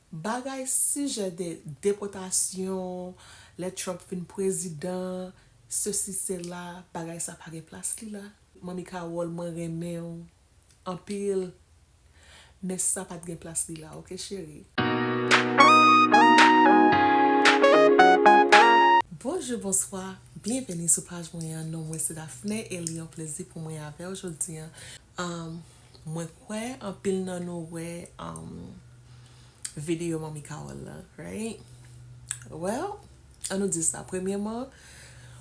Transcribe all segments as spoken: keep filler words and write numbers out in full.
Bagay sijè de depòtasyon, lè Trump vin prezidan, sesi, sela, bagay sa pa gen plas li la. Manmi Carole, mwen renmen w anpil, men sa pa t gen plas li la, oke, cheri? Bonjou, bonswa, byenveni sou paj mwen an. Non mwen se Daphné e li yon plezi pou mwen avè w jodi an. Um, mwen kwè anpil nan nou wè, um, videyo Manmi Carole la, right? Well, an nou di sa. Premyèman,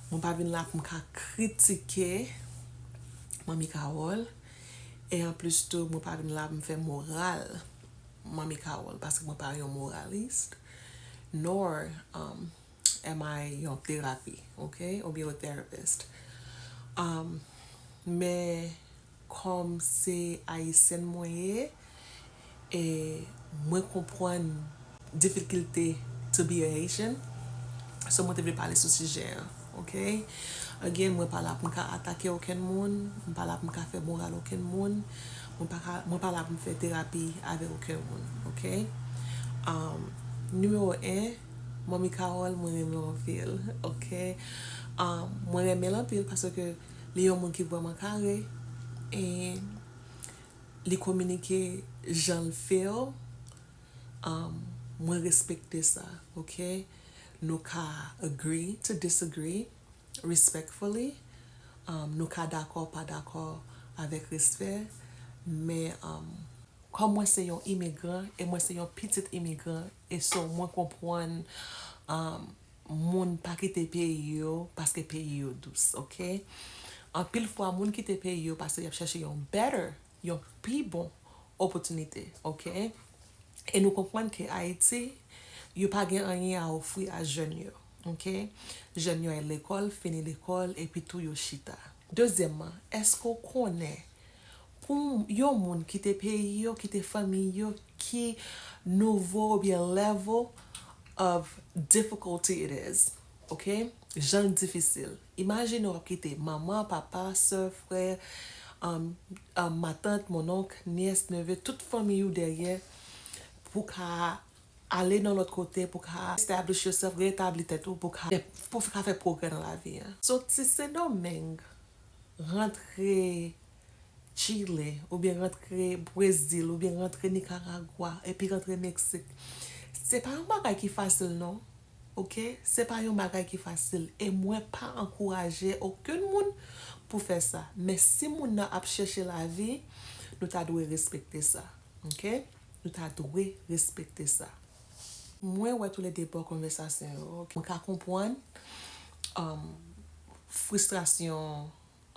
mwen pa vin la pou m ka kritike Manmi Carole. E anplis tou, mwen pa vin la pou m fè moral Manmi Carole, paske mwen pa yon moralis, nor, um, am I yon terapi, oke? Oubyen yon therapist. Um, men kòm se ayisyèn mwen ye, e mwen konprann difikilte to be a Haitian. So mwen te vle pale sou sijè an, oke? Again, mwen pa la pou m ka atake okenn moun, mwen pa la pou m ka fè moral okenn moun, mwen pa ka, mwen pa la pou m fè terapi avèk okenn moun, oke? Um, nimewo en, Manmi Carole, mwen renmen w anpil, oke? Um, mwen renmen l anpil paske li yon moun ki vrèman kare e li kominike jan l feel. Um, mwen respekte sa, oke? Nou ka agree to disagree respectfully. Um, nou ka dakò, pa dakò, avèk respè. Men, um, kòm mwen se yon imigran, e mwen se yon pitit imigran, e so mwen konprann, um, moun pa kite peyi yo paske peyi yo dous, oke? Anpil fwa, moun kite peyi yo paske y ap chèche yon better, yon pi bon opòtinite, oke? E nou konprann ke Ayiti, yo pa gen anyen a ofri a jèn yo, oke? Jèn yo al lekòl, fini lekòl, epi tou yo chita. Dezyèmman, èske w konnen pou yon moun kite peyi yo, kite fanmi yo, ki nivo oubyen level of difficulty it is, oke? Jan l difisil. Imajine w ap kite manman, papa, sè, frè, um, um, matant, mononk, nyès, neve, tout fanmi ou dèyè pou ka ale nan lòt kote, pou ka establish yourself, retabli tèt ou, pou ka, pou ka fè pwogrè nan lavi an. Soti Sendomeng, rantre Chile, oubyen rantre Brezil, oubyen rantre Nikaragwa, epi rantre Meksik. Se pa yon bagay ki fasil, non. Oke? Se pa yon bagay ki fasil. E mwen pa ankouraje okenn moun pou fè sa. Men si moun nan ap chèche lavi, nou ta dwe respekte sa. Oke? Nou ta dwe respekte sa. Mwen wè toulede bò konvèsasyon yo. Oke? Mwen ka konprann, um, fristrasyon,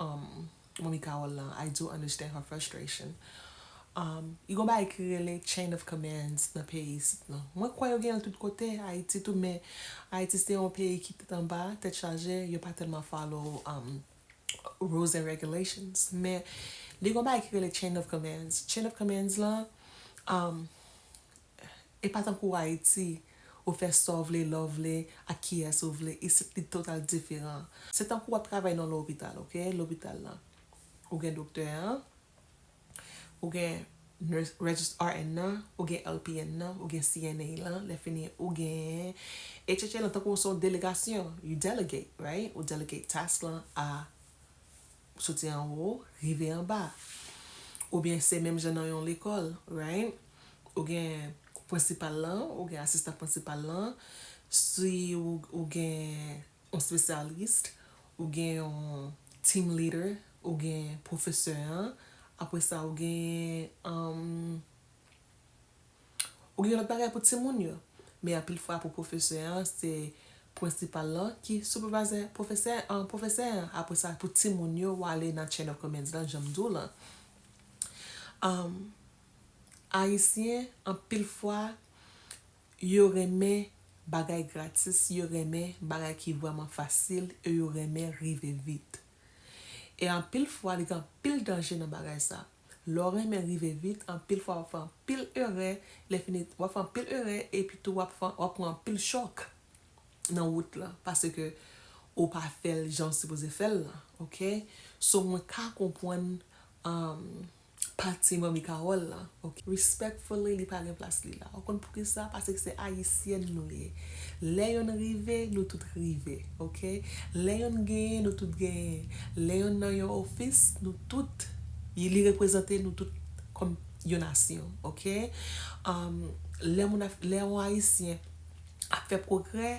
um, Manmi Carole lan. I do understand her frustration. Um, li gon bagay ki rele chain of commands nan peyi isit lan. Mwen kwè yo gen l tout kote, Ayiti tou, men Ayiti se yon peyi ki tèt anba, tèt chaje, yo pa tèlman follow, um, rules and regulations. Men li gon bagay ki rele chain of commands. Chain of commands lan, um, e pa tankou Ayiti, ou fè sa w vle, lè w vle, ak kiyès ou vle. Isit, li total diferan. Se tankou w ap travay nan lopital, oke? Lopital lan. Ou gen doktè an, ou gen nurse, regis-, R N nan, ou gen L P N nan, ou gen C N A lan, lè fini, ou gen H H A lan, tankou se yon delegasyon, you delegate, right? Ou delegate task lan a soti anwo, rive anba. Oubyen se menm jan nan yon lekòl, right? Ou gen prensipal lan, ou gen asistan prensipal lan, si ou, ou gen yon spesyalis, ou gen yon team leader, ou gen pwofesè an, apre sa ou gen, um, ou gen lòt bagay pou timoun yo. Men anpil fwa pou pwofesè an, se prensipal lan ki sipèvayzè pwofesè, an, pwofesè an. Apre sa, pou timoun yo, w ale nan chain of commands lan, jan m di w lan. Um, Ayisyen, anpil fwa, yo renmen bagay gratis, yo renmen bagay ki vrèman fasil, e yo renmen rive vit. E anpil fwa, li gen anpil danje nan bagay sa. Lè w renmen rive vit, anpil fwa w ap fè anpil erè, lè fini, w ap fè anpil erè, epi tou w ap fè, w ap pran anpil chòk nan wout lan, paske ou pa fè l jan w sipoze fè l lan, oke? So, mwen ka konprann, um, pati Manmi Carole lan, ok? Respectfully, li pa gen plas li la. Ou konn poukisa? Paske se Ayisyèn nou ye. Lè yonn rive, nou tout rive, ok? Lè yonn genyen, nou tout genyen. Lè yonn nan yon ofis, nou tout, li reprezante nou tout kòm yon nasyon, ok? Um, lè moun ap, lè yon Ayisyen ap fè pwogrè,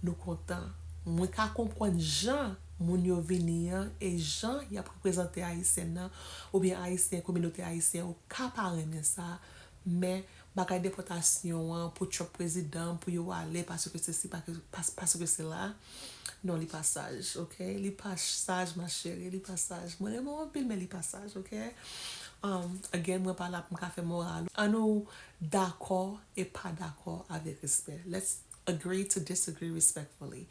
nou kontan. Mwen ka konprann jan moun yo vini an e jan y ap reprezante Ayisyen nan, oubyen Ayisyen, kominote Ayisyen, ou ka pa renmen sa, men bagay depòtasyon an pou Trump prezidan, pou yo ale, paske sesi, paske, pas- paske sela, non, li pa saj, ok? Li pa saj, ma chérie, li pa saj. Mwen renmen w anpil, men li pa saj, ok? Um, again, mwen pa la pou m ka fè moral. Ann nou dakò e pa dakò avèk respè. Let's agree to disagree respectfully.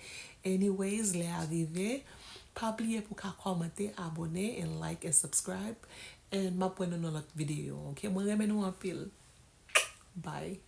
Anyways, lè a rive, pa bliye pou ka kòmante, abone, and like, and subscribe. And m ap wè nou nan lòt videyo, ok? Mwen renmen nou anpil. Bye.